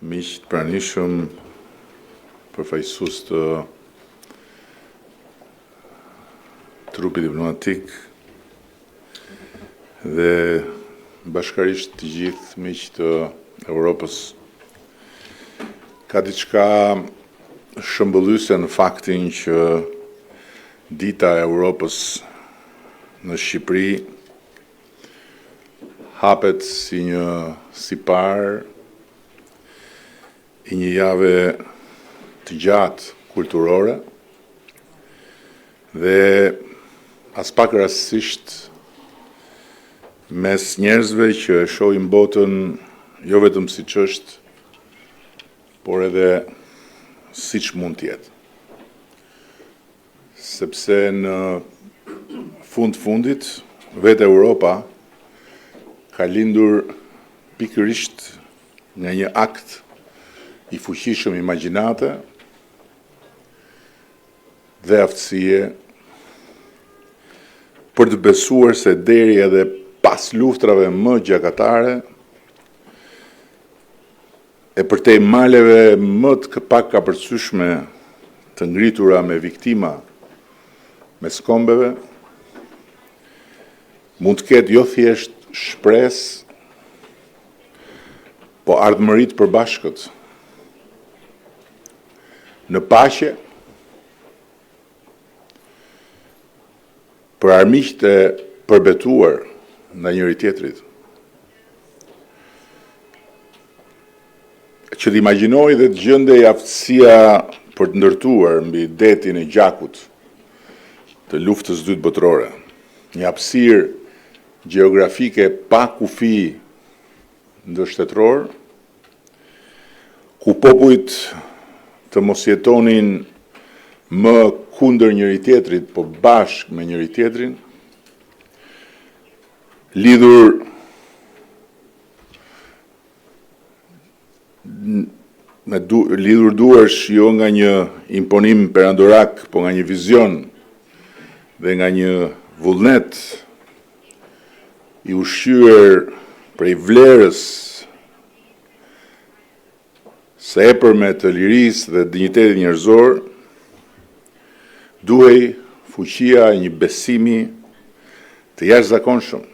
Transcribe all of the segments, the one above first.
Miq të pranishëm, përfaqësues të trupit diplomatik dhe bashkërisht të gjithë miq të Europës. Ka diçka shëmbëllyese në faktin që Dita e Europës në Shqipëri hapet si një sipar i një jave të gjatë kulturore dhe aspak rastësisht mes njerëzve që e shohin botën jo vetëm siç është, por edhe siç mund të jetë. Sepse në fund të fundit, vetë Europa ka lindur pikërisht nga një akt i fuqishëm imagjinate dhe aftësie për të besuar se deri edhe pas luftrave më gjakatare e përtej maleve më të pakapërcyeshme të ngritura me viktima mes kombeve, mund të ketë jo thjesht shpresë, po ardhmëri të përbashkët në paqe për armiqtë e përbetuar ndaj njëri-tjetrit. Që të imagjinohej dhe të gjendej aftësia për të ndërtuar mbi detin e gjakut të luftës së dytë botërore, një hapësirë gjeografike pa kufi ndërshtetëror, ku popujt të mos jetonin më kundër njëri-tjetrit, po bashkë me njëri-tjetrin, lidhur me du, lidhur duarsh jo nga një imponim perandorak, po nga një vizion dhe nga një vullnet i ushqyer prej vlerës së epërme të lirisë dhe dinjitetit njerëzor, duhej fuqia e një besimi të jashtëzakonshëm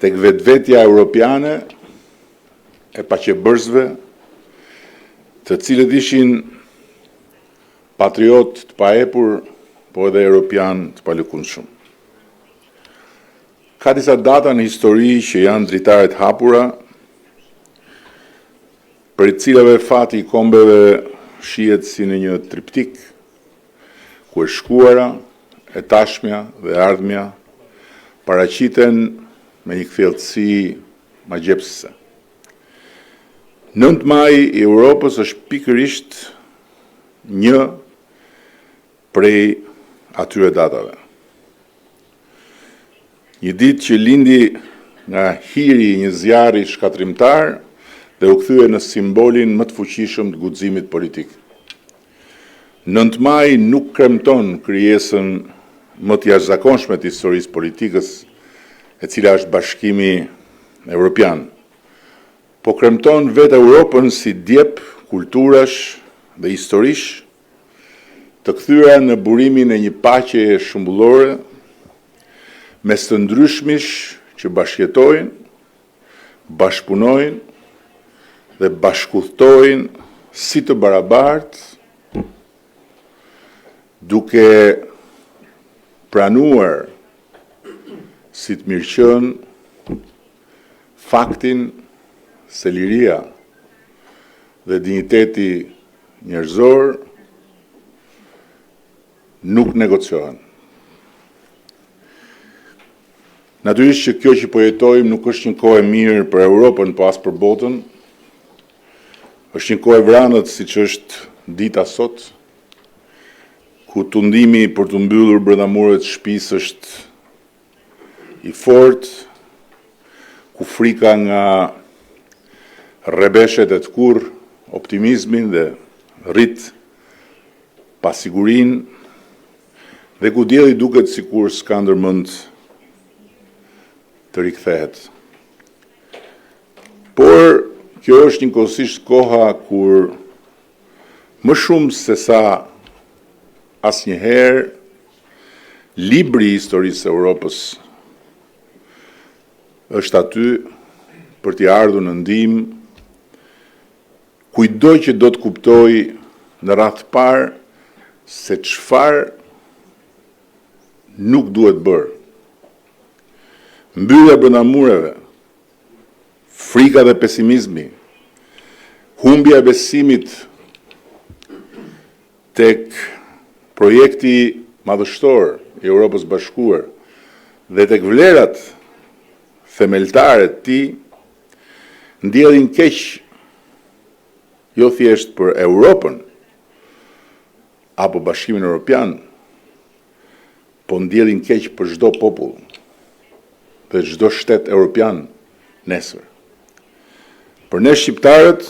tek vetvetja europiane e paqebërësve, të cilët ishin patriotë të paepur, po edhe europianë të palëkundshëm. Ka disa data në histori që janë dritare të hapura, prej të cilave fati i kombeve shihet si në një triptik, ku e shkuara, e tashmja dhe e ardhmja paraqiten me një kthjelltësi magjepsëse. 9 maji i Europës është pikërisht një prej atyre datave. Një ditë që lindi nga hiri i një zjarri shkatërrimtar dhe u kthye në simbolin më të fuqishëm të guximit politik. 9 maji nuk kremton krijesën më të jashtëzakonshme të historisë politikës, e cila është Bashkimi Evropian, po kremton vetë Europën si djep kulturash dhe historish të kthyera në burimin e një paqeje shembullore mes të ndryshmish që bashkëjetojnë, bashkëpunojnë dhe bashkudhëtojnë si të barabartë, duke pranuar si të mirëqenë faktin se liria dhe dinjiteti njerëzor nuk negociohen. Natyrisht që kjo që po jetojmë nuk është një kohë e mirë për Europën, po as për botën. Është një kohë e vranët, siç është dita sot, ku tundimi për t'u mbyllur brenda mureve të shtëpisë është i fortë, ku frika nga rrebeshet e tkurr optimizmin dhe rrit pasigurinë dhe ku dielli duket sikur s'ka ndërmend të rikthehet. Kjo është njëkohësisht koha kur më shumë se sa asnjëherë libri i historisë së Europës është aty për t'i ardhur në ndihmë kujtdo që do të kuptojë në radhë të parë se çfarë nuk duhet bërë. Mbyllja brenda mureve, frika dhe pesimizmi, humbja e besimit tek projekti madhështor i Europës së Bashkuar dhe tek vlerat themeltare të tij, ndjellin keq jo thjesht për Europën apo Bashkimin Europian, po ndjellin keq për çdo popull dhe çdo shtet europian nesër. Për ne shqiptarët,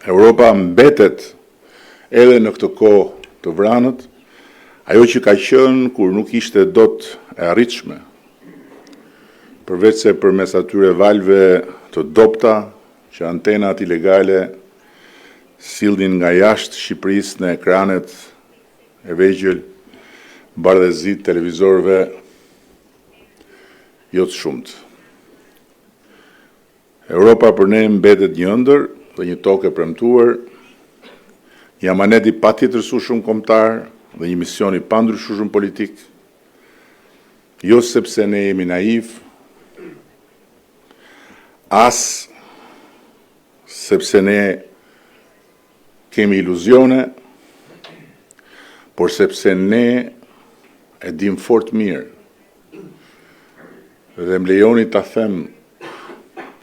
Europa mbetet edhe në këtë kohë të vranët, ajo që ka qenë kur nuk ishte dot e arritshme, përveçse përmes atyre valëve të dobëta që antenat ilegale sillnin nga jashtë Shqipërisë në ekranet e vegjël bardhezi të televizorëve jo të shumtë. Europa për ne mbetet një ëndërr dhe një tokë e premtuar, një amanet i patjetërsueshëm kombëtar dhe një mision i pandryshueshëm politik, jo sepse ne jemi naivë, as sepse ne kemi iluzione, por sepse ne e dimë fort mirë dhe më lejoni ta them,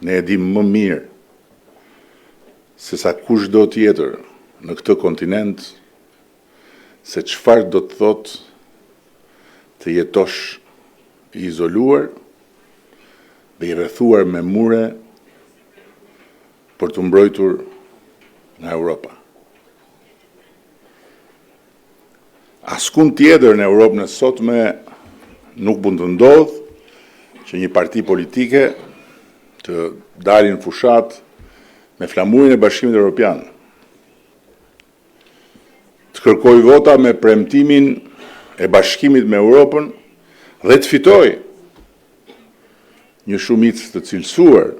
ne e dimë më mirë se sa kushdo tjetër në këtë kontinent se çfarë do të thotë të jetosh i izoluar dhe i rrethuar me mure për t'u mbrojtur nga Europa. Askund tjetër në Europën e sotme nuk mund të ndodhë që një parti politike të dalë në fushatë me flamurin e Bashkimit Evropian, të kërkojë vota me premtimin e bashkimit me Europën dhe të fitojë një shumicë të cilësuar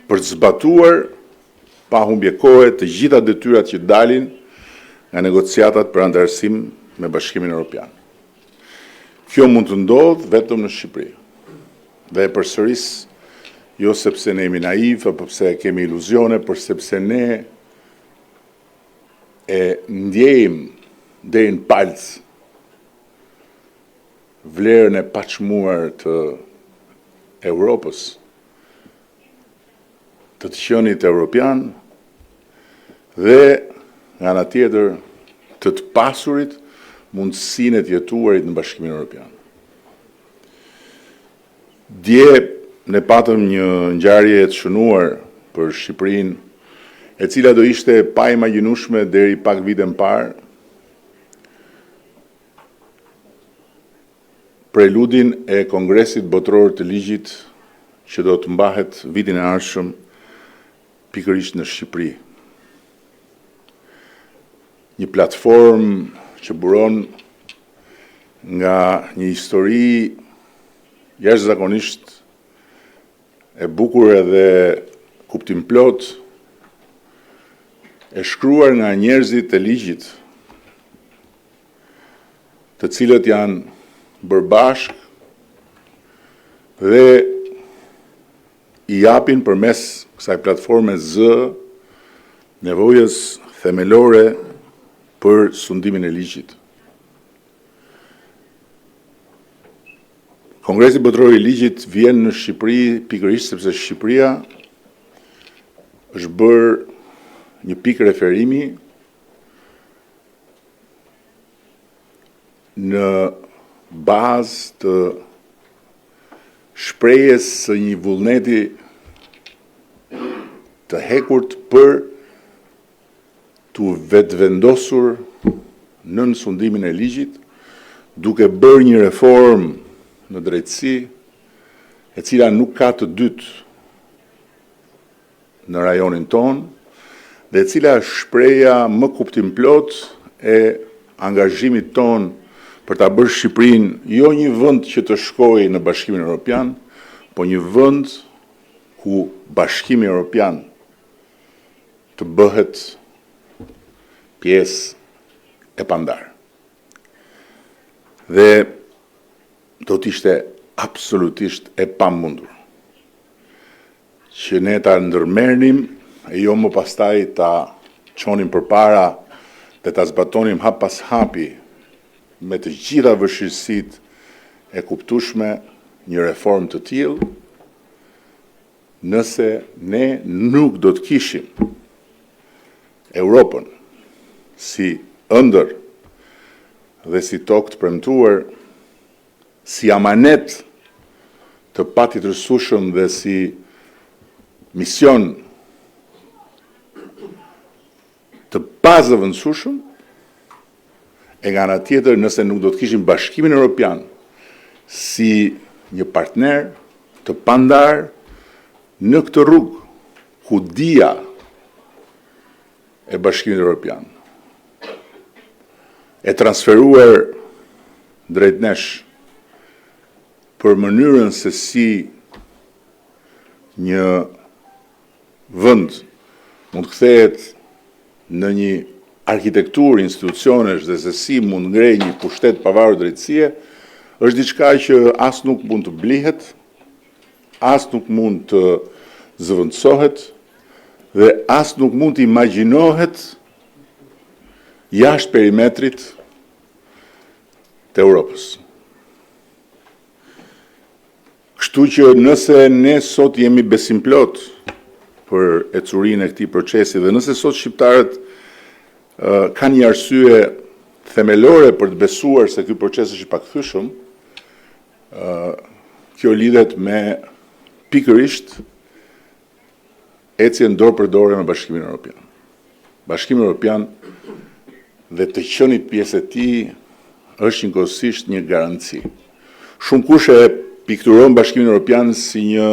për të zbatuar pa humbje kohe të gjitha detyrat që dalin nga negociatat për anëtarësim me Bashkimin Evropian. Kjo mund të ndodhë vetëm në Shqipëri. Dhe e përsëris, jo sepse ne jemi naivë apo pse kemi iluzione, por sepse ne e ndjejmë deri në palcë vlerën e paçmuar të Europës, të të qenit europian dhe nga ana tjetër të të pasurit mundësinë e të jetuarit në Bashkimin Europian. Dje ne patëm një ngjarje të shënuar për Shqipërinë, e cila do ishte e paimagjinueshme deri pak vite më parë. Preludin e Kongresit Botëror të Ligjit që do të mbahet vitin e ardhshëm pikërisht në Shqipëri. Një platformë që buron nga një histori jashtëzakonisht e bukur edhe kuptimplotë e shkruar nga njerëzit e ligjit, të cilët janë bërë bashkë dhe i japin përmes kësaj platforme zë nevojës themelore për sundimin e ligjit. Kongresi Botëror i Ligjit vjen në Shqipëri pikërisht sepse Shqipëria është bërë një pikë referimi në bazë të shprehjes së një vullneti të hekurt për t'u vetëvendosur nën sundimin e ligjit, duke bërë një reformë në drejtësi, e cila nuk ka të dytë. në rajonin tonë dhe e cila është shprehja më kuptimplotë e angazhimit tonë për ta bërë Shqipërinë jo një vend që të shkojë në Bashkimin Europian, po një vend ku Bashkimi Europian të bëhet pjesë e pandarë. Dhe do të ishte absolutisht e pamundur që ne ta ndërmerrnim e jo më pastaj ta çonim përpara dhe ta zbatonim hap pas hapi me të gjitha vështirësitë e kuptueshme një reformë të tillë, nëse ne nuk do të kishim Europën si ëndërr dhe si tokë të premtuar, si amanet të patjetërsueshëm dhe si mision të pazëvendësueshëm, e nga ana tjetër, nëse nuk do të kishim Bashkimin Europian si një partner të pandarë në këtë rrugë ku dija e Bashkimit Europian e transferuar drejt nesh për mënyrën se si një vend mund të kthehet në një arkitekturë institucionesh dhe se si mund të ngrejë një pushtet të pavarur drejtësie, është diçka që as nuk mund të blihet, as nuk mund të zëvendësohet dhe as nuk mund të imagjinohet jashtë perimetrit të Europës. Kështu që nëse ne sot jemi besimplotë për ecurinë e këtij procesi dhe nëse sot shqiptarët kanë një arsye themelore për të besuar se ky proces është i pakthyeshëm, kjo lidhet me pikërisht ecjen dorë për dore me Bashkimin Europian. Bashkimi Europian dhe të qenit pjesë e tij është njëkohësisht një garanci. Shumëkush e pikturon Bashkimin Europian si një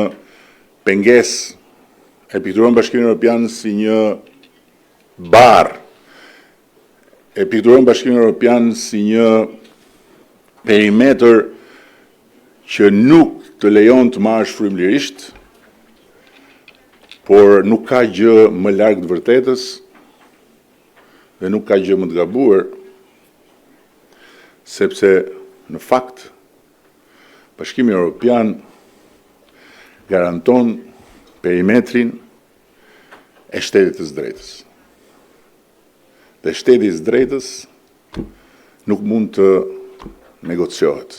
pengesë, e pikturon Bashkimin Europian si një barrë, e pikturon Bashkimin Europian si një perimetër që nuk të lejon të marrësh frymë lirisht, por nuk ka gjë më larg të vërtetës dhe nuk ka gjë më të gabuar, sepse në fakt Bashkimi Europian garanton perimetrin e shtetit të së drejtës. Dhe shteti i së drejtës nuk mund të negociohet,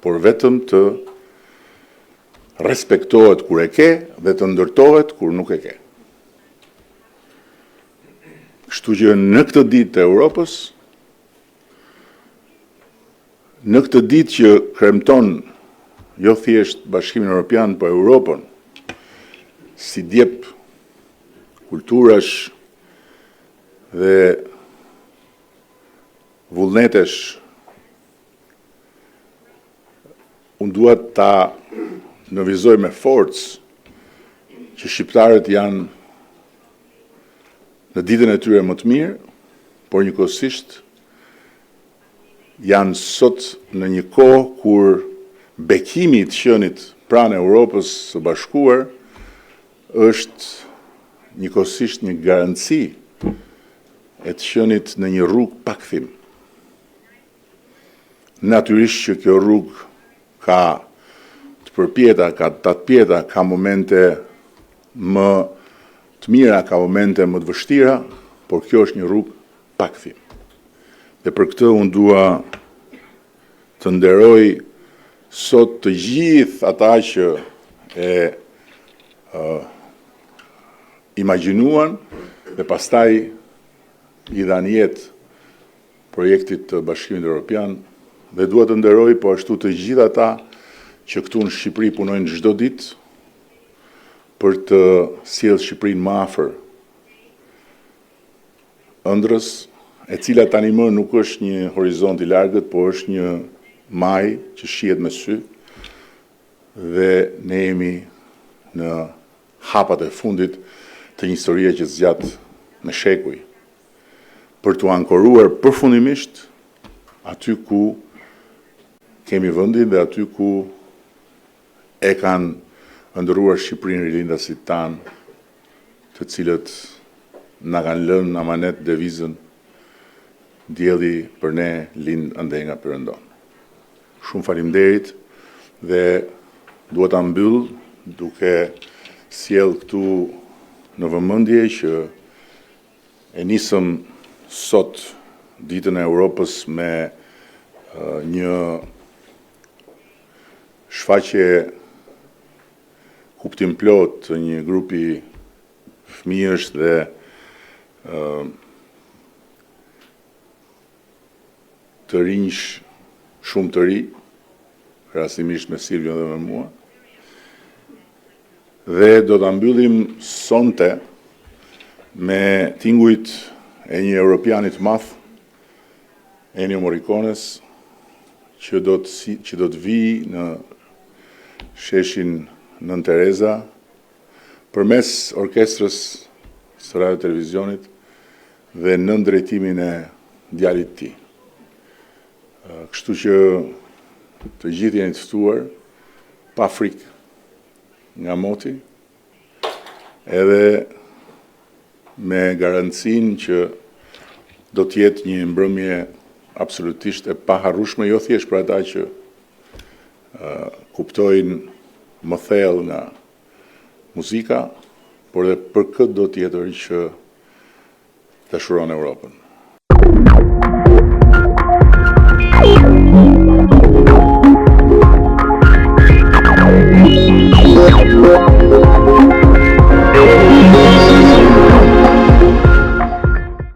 por vetëm të respektohet kur e ke dhe të ndërtohet kur nuk e ke. Kështu që në këtë ditë të Europës, në këtë ditë që kremton jo thjesht Bashkimin Europian, po Europën, si djep kulturash dhe vullnetesh, unë dua ta nënvizoj me forcë që shqiptarët janë në ditën e tyre më të mirë, por njëkohësisht janë sot në një kohë kur bekimi i të qenit pranë Europës së Bashkuar është njëkohësisht një garanci e të qenit në një rrugë pa kthim. Natyrisht që kjo rrugë ka të përpjeta, ka tatëpjeta, ka momente më të mira, ka momente më të vështira, por kjo është një rrugë pa kthim. Dhe për këtë unë dua të nderoj sot të gjithë ata që e uh, imagjinuan dhe pastaj i dhanë jetë projektit të Bashkimit Europian dhe dua të nderoj po ashtu të gjithë ata që këtu në Shqipëri punojnë çdo ditë për të sjellë Shqipërinë më afër ëndrrës, e cila tani më nuk është një horizont i largët, po është një majë që shihet me sy dhe ne jemi në. hapat e fundit të një historie që zgjat me shekuj, për t'u ankoruar përfundimisht aty ku kemi vendin dhe aty ku e kanë ëndërruar Shqipërinë rilindasit tanë, të cilët na kanë lënë amanet devizën Dielli për ne lind andej nga perëndon. Shumë faleminderit dhe dua ta mbyll duke sjellë këtu në vëmendje që e nisëm sot ditën e Europës me një shfaqje kuptimplotë të një grupi fëmijësh dhe të rinjsh shumë të ri, krahasimisht me Silvion dhe me mua. Dhe do ta mbyllim sonte me tingujt e një europiani të madh, Ennio Morricones, që do të që do të vijë në sheshin Nënë Tereza përmes orkestrës së Radio Televizionit dhe nën drejtimin e djalit të tij. Kështu që të gjithë jeni të ftuar pa frikë nga moti, edhe me garancinë që do të jetë një mbrëmje absolutisht e paharrueshme, jo thjesht për ata që uh, kuptojnë më thellë nga muzika, por edhe për këdo tjetër që dashuron Europën.